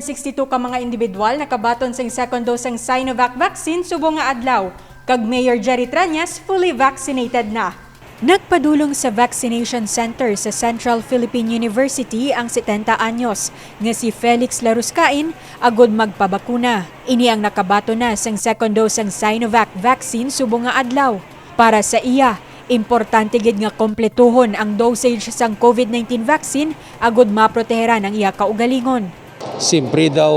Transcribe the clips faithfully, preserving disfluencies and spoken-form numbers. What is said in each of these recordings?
sixty-two ka mga individual nakabaton sing second dose sang Sinovac vaccine subong nga adlaw, kag Mayor Jerry Treñas fully vaccinated na. Nagpadulong sa vaccination center sa Central Philippine University ang setenta anyos nga si Felix Laruscain agud magpabakuna. Ini ang nakabaton na sang second dose sang Sinovac vaccine subong nga adlaw. Para sa iya, importante gid nga kompletuhon ang dosage sang COVID nineteen vaccine agud maproteheran ang iya kaugalingon. Siyempre daw,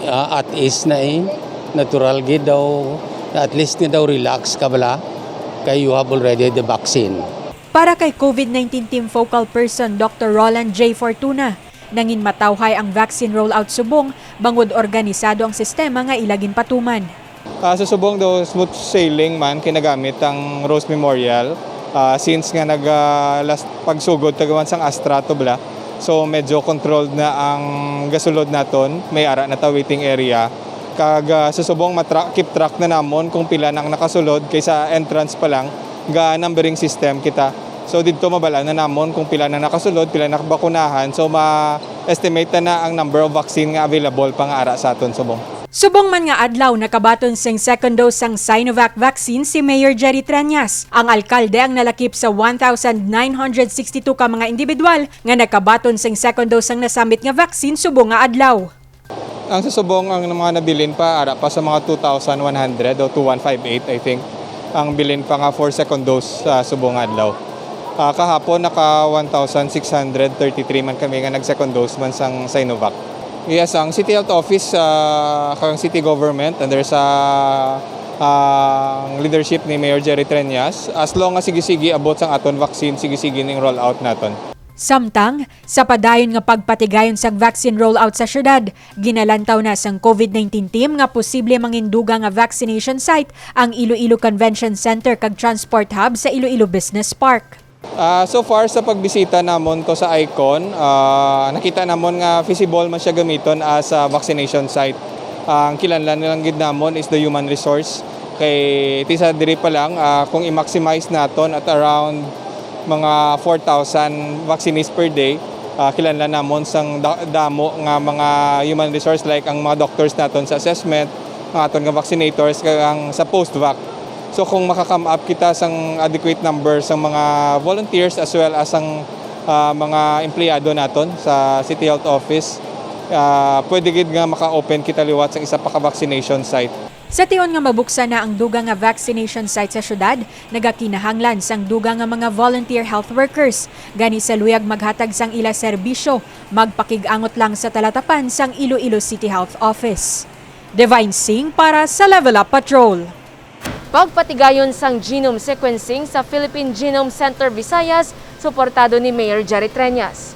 ah, at ease na, eh. Natural gid daw, at least nga daw relax ka bala kay you have already the vaccine. Para kay COVID nineteen Team Focal Person Doctor Roland J Fortuna, nangin matawhay ang vaccine rollout subong bangod organisado ang sistema nga ila ginpatuman. Ah, sa subong daw, smooth sailing man kay nagamit ang Rose Memorial, ah, since nga nag, ah, last pagsugod tagwan sang Astra to bala. So, medyo controlled na ang gasulod naton, may ara na ta waiting area. Kag, ah, sa subong matra-, keep track na namon kung pila na ang nakasulod, kay sa entrance pa lang ga numbering system kita. So, didto mabal-an na namon kung pila na nakasulod, pila nakabakunahan. So, ma-estimate na, na ang number of vaccine nga available pa nga ara sa aton subong. Subong man nga adlaw nakabaton sing second dose sang Sinovac vaccine si Mayor Jerry Treñas. Ang alkalde ang nalakip sa one thousand nine hundred sixty-two ka mga individual nga nakabaton sing second dose sang nasambit nga vaccine subong nga adlaw. Ang sa subong, ang mga nabilin pa, ara pa sa mga two thousand one hundred o two one five eight, I think, ang bilin pa nga for second dose sa subong nga adlaw. Ah, kahapon, naka one thousand six hundred thirty-three man kami nga nag-second dose man sang Sinovac. Yes, ang City Health Office, ah, kag City Government, under sa, ah, ang leadership ni Mayor Jerry Treñas, as long as sige-sige abot sang aton vaccine, sige-sige ning roll out naton. Samtang, sa padayon nga pagpatigayon sang vaccine rollout sa syudad, ginalantaw na sang COVID nineteen team nga posible mangindugang nga vaccination site ang Iloilo Convention Center kag Transport Hub sa Iloilo Business Park. Ah, so far sa pagbisita namon to sa Icon, ah, nakita namon nga feasible man siya gamiton as a vaccination site. Ang kinahanglan lang gid namon is the human resource. Kay ti sa diri pa lang, ah, kung i-maximize naton at around mga four thousand vaccinees per day, ah, kinahanglan namon sang da-, damo nga mga human resource, like ang mga doctors naton sa assessment, ang aton nga vaccinators, kag ang sa post-vac. So, kung maka-come up kita sang adequate number sang mga volunteers as well as ang, ah, mga empleyado naton sa City Health Office, ah, pwede gid nga maka-open kita liwat sang isa pa ka vaccination site. Sa tion nga mabuksan na ang dugang nga vaccination site sa syudad, nagakinahanglan sang dugang nga mga volunteer health workers. Gani, sa luyag maghatag sang ila serbisyo, magpakig-angot lang sa talatapan sang Iloilo City Health Office. Divine Singh para sa Level Up Patrol. Pagpatigayon sang genome sequencing sa Philippine Genome Center Visayas, suportado ni Mayor Jerry Treñas.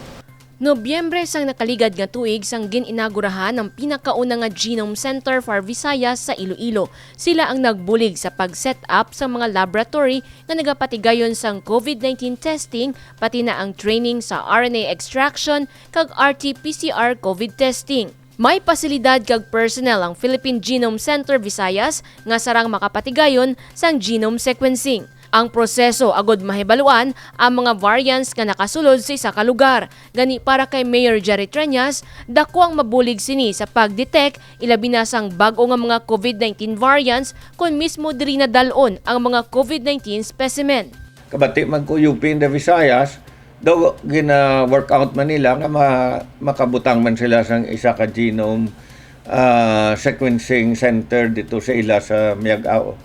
Nobyembre sang nakaligad nga tuig sang gin-inagurahan ang pinakauna nga Genome Center for Visayas sa Iloilo. Sila ang nagbulig sa pag-set up sang mga laboratory nga nagapatigayon sang COVID nineteen testing, pati na ang training sa R N A extraction kag R T P C R COVID testing. May pasilidad kag personnel ang Philippine Genome Center Visayas nga sarang makapatigayon sang genome sequencing. Ang proseso agud mahibaluan ang mga variants nga nakasulod sa isa ka lugar. Gani, para kay Mayor Jerry Treñas, dako ang mabulig sini sa pag-detect, ilabi na sang bag-o nga mga COVID nineteen variants, kon mismo diri na dal-on ang mga COVID nineteen specimen. Kabati man ko, U P in the Visayas, daw gina-work out man nila nga ma-, makabutang man sila sang isa ka genome, ah, sequencing center dito sa ila sa Miag-ao.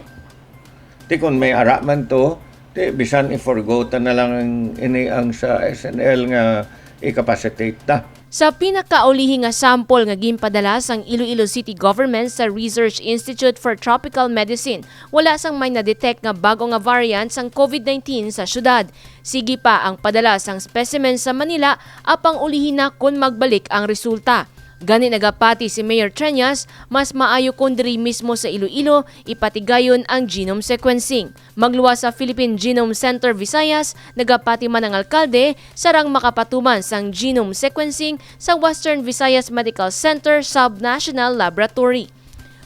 Ti kon may ara man to, ti bisan i-forgo ta na lang ang, ini ang sa S N L nga i-capacitate ta. Sa pinakaulihi nga sample nga ginpadala sang Iloilo City Government sa Research Institute for Tropical Medicine, wala sang may na-detect nga bag-o nga variant sang COVID nineteen sa syudad. Sige pa ang padala sang specimen sa Manila, apang ulihi na kon magbalik ang resulta. Gani, nagapati si Mayor Treñas, mas maayo kon diri mismo sa Iloilo ipatigayon ang genome sequencing. Magluwas sa Philippine Genome Center Visayas, nagapati man ang alkalde, sarang makapatuman sang genome sequencing sa Western Visayas Medical Center Sub-National Laboratory.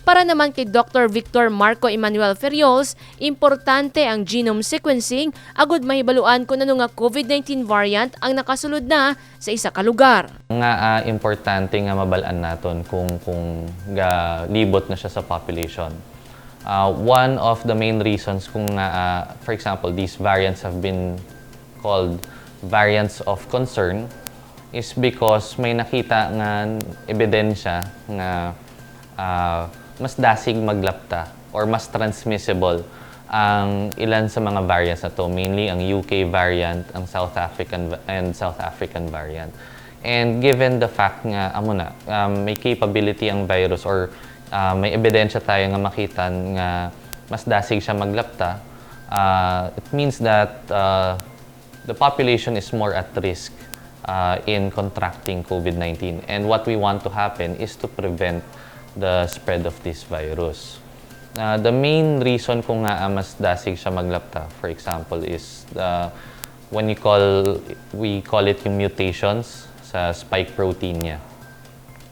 Para naman kay Doktor Victor Marco Emmanuel Ferriols, importante ang genome sequencing agud mahibaluan kon ano nga COVID nineteen variant ang nakasulod na sa isa ka lugar. Nga, ah, importante nga mabal-an naton kung, kung galibot na siya sa population. Ah, one of the main reasons kung nga, ah, for example, these variants have been called variants of concern is because may nakita nga ebidensya nga, ah, mas dasig maglapta or mas transmissible ang ilan sa mga variants na to, mainly ang U K variant, ang South African va-, and South African variant. And given the fact nga, amo na, um, may capability ang virus or, ah, may ebidensya tayo nga makita nga mas dasig siya maglapta, ah, it means that, ah, the population is more at risk, uh, in contracting COVID nineteen. And what we want to happen is to prevent the spread of this virus. Uh, the main reason kung nga, ah, mas dasig siya maglapta, for example, is, uh, when you call, we call it yung mutations sa spike protein niya.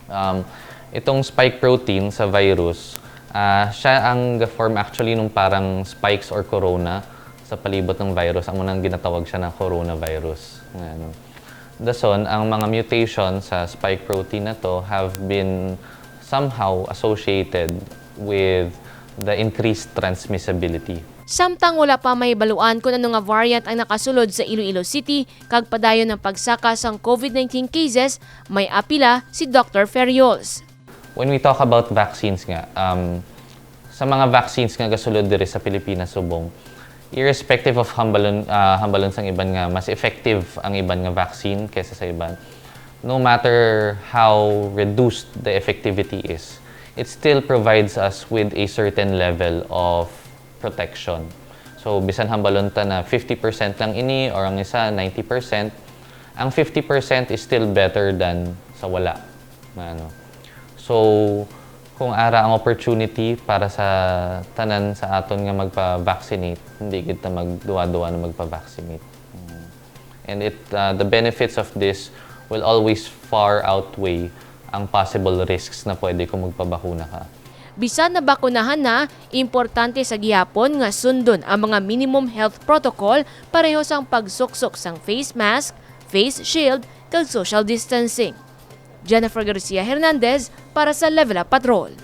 Um, itong spike protein sa virus, ah, siya ang ga-form actually nung parang spikes or corona sa palibot ng virus. Amo nang ginatawag siya na coronavirus. Nga, ano. Dason, ang mga mutation sa spike protein na to have been somehow associated with the increased transmissibility. Samtang wala pa mahibaluan kon ano nga variant ang nakasulod sa Iloilo City kag padayon ang pagsaka sang COVID nineteen cases, may apila si Doktor Ferriols. When we talk about vaccines nga, um, sa mga vaccines nga gasulod diri sa Pilipinas subong, irrespective of hambalon, ah, hambalon sang iban nga mas effective ang iban nga vaccine kaysa sa iban, no matter how reduced the effectivity is, it still provides us with a certain level of protection. So, bisan hambalon ta na fifty percent lang ini or ang isa ninety percent, ang fifty percent is still better than sa wala. Nga ano. So, kung ara ang opportunity para sa tanan sa aton nga magpa-vaccinate, hindi kita magduwa-duwa na magpa-vaccinate. Mm. And it, uh, the benefits of this will always far outweigh ang possible risks na pwede kung magpabakuna ka. Bisan nabakunahan na, importante sa gihapon nga sundon ang mga minimum health protocol pareho sang pagsuksok sang face mask, face shield, kag social distancing. Jennifer Garcia Hernandez para sa Level Up Patrol.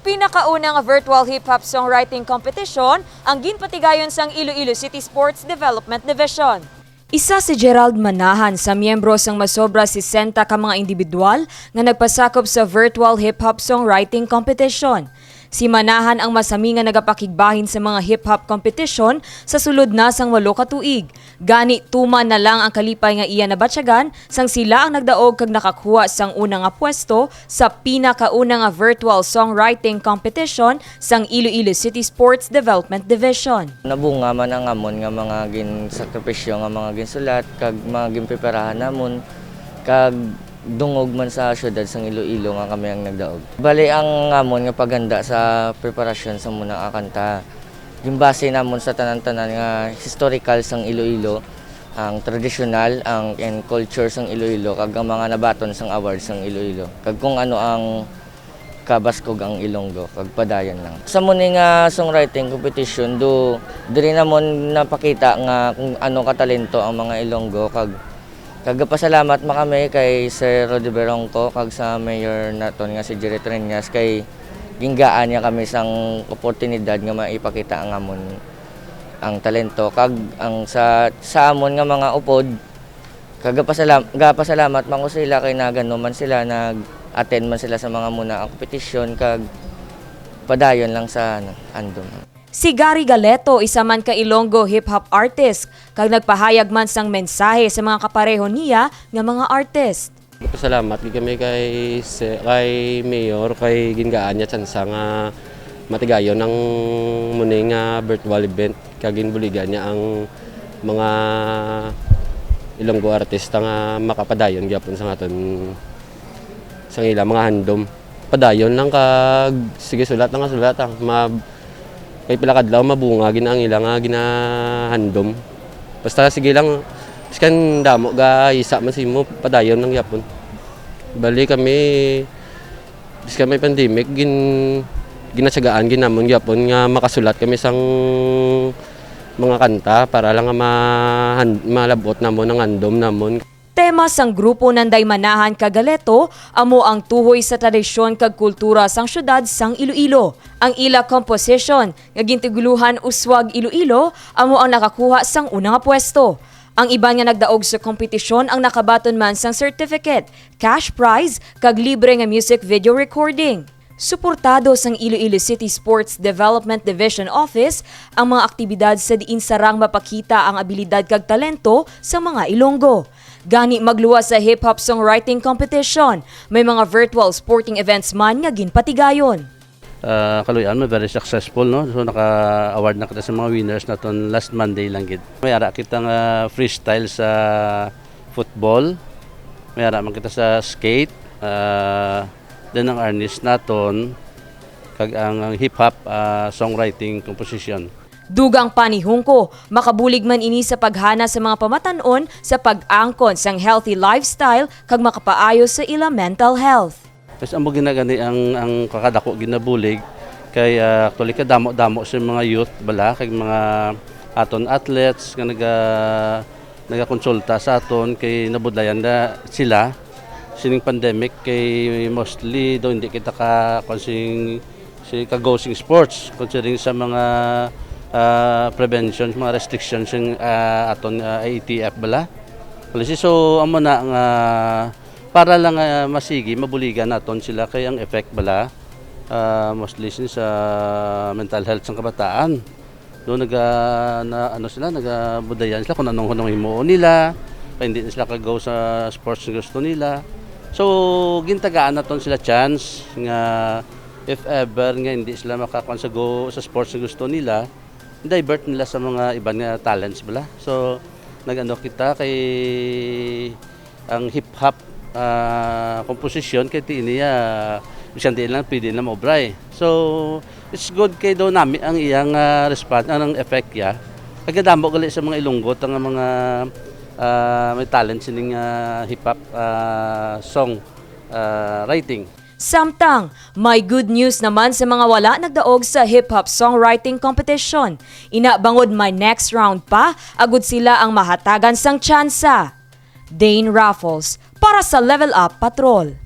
Pinakauna nga virtual hip-hop songwriting competition ang ginpatigayon sang Iloilo City Sports Development Division. Isa si Gerald Manahan sa miyembro sang masobra sesenta ka mga indibidwal nga nagpasakop sa virtual hip-hop songwriting competition. Si Manahan ang masami nga nagapakigbahin sa mga hip-hop competition sa sulod na sang walo ka tuig. Gani, tuman na lang ang kalipay nga iya nabatyagan sang sila ang nagdaog kag nakakuha sang una nga pwesto sa pinakauna nga virtual songwriting competition sang Iloilo City Sports Development Division. Nabunga man ang amon nga mga ginsakripisyo nga mga ginsulat kag mga ginpreparahan namon, kag dungog man sa siyudad sang Iloilo nga kami ang nagdaog. Bali, ang amon nga paghanda sa preparasyon sa muna nga kanta, ginbase namon sa tanan-tanan nga historical sang Iloilo, ang tradisyonal, ang, and culture sang Iloilo, kag ang mga nabaton sang award sang Iloilo, kag kung ano ang kabaskog ang Ilonggo, kag padayon lang. Sa muni nga songwriting competition, do, diri namon napakita nga kung ano katalento ang mga Ilonggo, kag, kag gapasalamat man kami kay Sir Rudy Berongco kag sa mayor naton nga si Jerry Treñas kay gingaan niya kami sang oportunidad nga maipakita ang amon ang talento, kag ang sa, sa amon nga mga upod, kag gapasalam-, gapasalamat man ko sa ila kay nagano man sila, nag-attend man sila sa mga muna ang kompetisyon, kag padayon lang sa, ano, andom. Si Gary Galeto, isa man ka Ilonggo hip-hop artist, kag nagpahayag man sang mensahe sa mga kapareho niya nga mga artist. Nagpasalamat gid kami kay se-, kay Mayor, kay gingaan niya tsansa nga matigayon ang muni nga virtual event, kag ginbuligan niya ang mga Ilonggo artista nga makapadayon gyapon sa aton, sa ila mga handom. Padayon lang kag sige, sulat lang nga sulat, ah. Ma-, kay pila kadlaw mabunga gid ang ila nga ginahandom. Basta sige lang, biskan damo ga isa man sa imo, padayon lang gyapon. Bali kami, biskan may pandemic, gin-, Ginatyagaan gid namon gyapon nga makasulat kami sang mga kanta para lang nga mahan-, malab-ot namon ang handom namon. Tema sang grupo Nanday Manahan kag Galeto amo ang tuhoy sa tradisyon kag kultura sang siyudad sang Iloilo. Ang ila composition nga gintitulohan Uswag Iloilo amo ang nakakuha sang una nga pwesto. Ang iban nga nagdaog sa kompetisyon ang nakabaton man sang certificate, cash prize, kag libre nga music video recording. Suportado sang Iloilo City Sports Development Division Office ang mga aktibidad sa diin sarang mapakita ang abilidad kag talento sa mga Ilonggo. Gani magluwas sa hip-hop songwriting competition, may mga virtual sporting events man nga ginpatigayon. Ah, kaluy-an mo, very successful, no? So, naka-award na kita sa mga winners naton last Monday lang gid. May ara kita nga freestyle sa football. May ara man kita sa skate. Ah, then ang arnist naton kag ang, ang hip-hop, ah, songwriting composition. Dugang pa ni Junco, makabulig man ini sa paghana sa mga pamatan-on sa pag-angkon sang healthy lifestyle kag makapaayo sa ila mental health. Mas amo ginagani ang, ang kakadako ginabulig kay, ah, actually kadamo-damo sa mga youth bala kag mga aton athletes nga naga nagakonsulta sa aton kay nabudlayan na sila sining pandemic kay mostly daw hindi kita ka kuwan sing si ka-go sing sports considering sa mga ah, prevention, mga restrictions sing ah, aton ah, I A T F bala. Policy. So amo na nga para lang ah, masigi mabuligan naton sila kay ang effect bala ah, mostly sin sa mental health sang kabataan. Do naga na, ano sila, nagabudayan sila kung anong hunong himuon nila, kay hindi na sila kagaw sa sports nga gusto nila. So gintagaan naton sila chance nga if ever nga hindi sila makakuan sa go sa sports nga gusto nila, divert nila sa mga iban nga talents bala. So nagano kita kay ang hip-hop ah, komposisyon kay ti niya bisan di lang pwede na maobray. So it's good kay daw nami ang iyang ah, response, ang effect ya. Kagadamo gali sa mga Ilonggo nga mga ah, may talent sining ah, hip-hop ah, song ah, writing. Samtang, may good news naman sa mga wala nagdaog sa hip-hop songwriting competition. Ina bangod may next round pa, agud sila ang mahatagan sang tsansa. Dane Raffles, para sa Level Up Patrol.